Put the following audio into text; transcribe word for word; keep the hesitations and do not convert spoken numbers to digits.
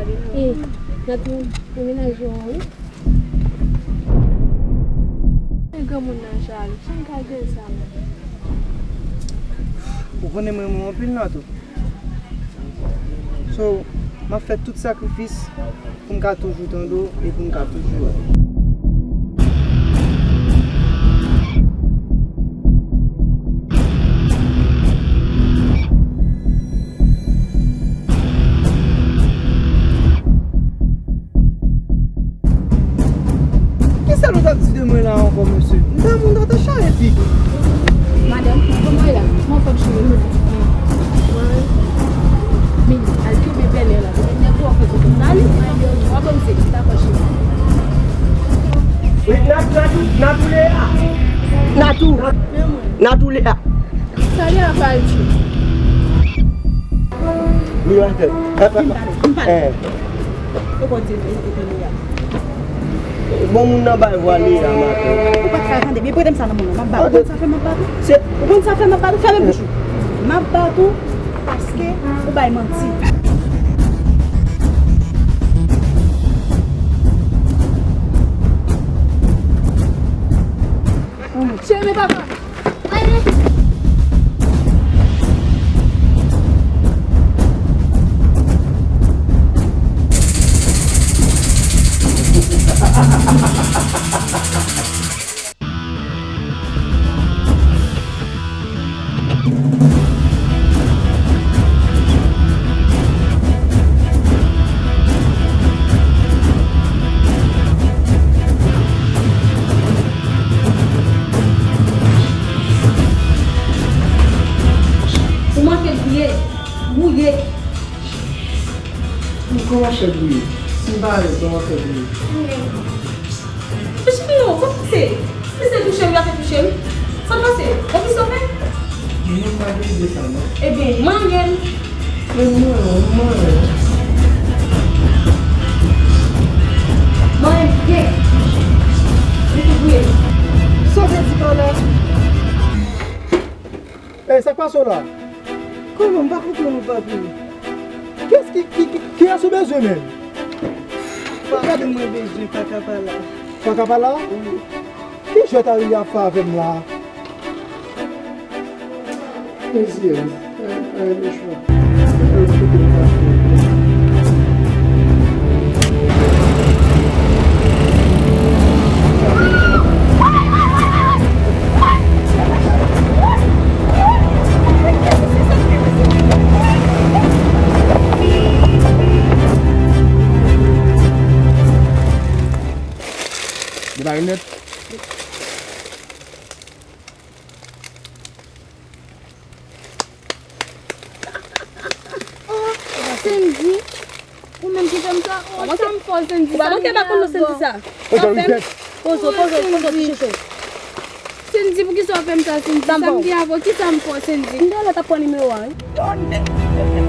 E, Natou, nan mennaj ou an, wi. E granmoun nan jalou, sa m ka gen sa menm? Ou konnen m renmen w anpil, Natou. So, m ap fè tout sakrifis pou m ka toujou tande w e pou m ka toujou la. Kisa nou t ap di de mwen la ankò, mesye? M ta, m ta, ta chale pik. Madanm, kòman w ye la? Kòman w fè m chire? Men, al kenbe bèlè la. Nèg ou ap fè kote. Sali. W ap ban m se, dakò, cheri. Wi, Nat-, Natou, Natou le a. Natou. Natou le a. Sali a pral di. Wi, madanm. Vin pale, vin pale. Eh. Yo konn se, se, se Leya. Bon, moun nan bay vwa Leya, madanm. Ou pa t ka tande, men prete m sa nan men w, m ap ba ou. Ou konn sa fè m ap bat ou? Se ou konn sa fè m ap bat ou? Fèmen bouch ou. M ap bat ou paske ou bay manti. Cheri, men papa. Ou manke bouye, bouye. Ou kòmanse bouye. Si m pa alèz, kòmanse bouye. Mesye, non, sa pase? Mesye touche m, l ap touche m. Sa pase? Ou ki sove? Mwen pa gen ide sa, non. Ebyen, manyen l. Men mwen, mwen. Manyen l byen. Li tou bouye. Sa w vle di pa la? Ey, sa k pase w la? Kòman? M pa konprann ou, papi. Kiyès ki, ki, ki, kiyès ou bezwen menm? Papi, mwen bezwen Pakapala. Pakapala? Wi. Ki jwèt Ariel ap fè avè m la? Mezye, ay, ay, mechwa. Depare nèt. Oh, Sendy, ou menm ki fè m sa? Oh, sa m fè w, Sendy, sa m gen ankò. Pozo, pozo, pozo, ti chouchou. Sendy, poukisa w fè m sa, Sendy? Sa m gen avè w, kisa m fè w, Sendy? M te la t ap pran nimewo a, wi.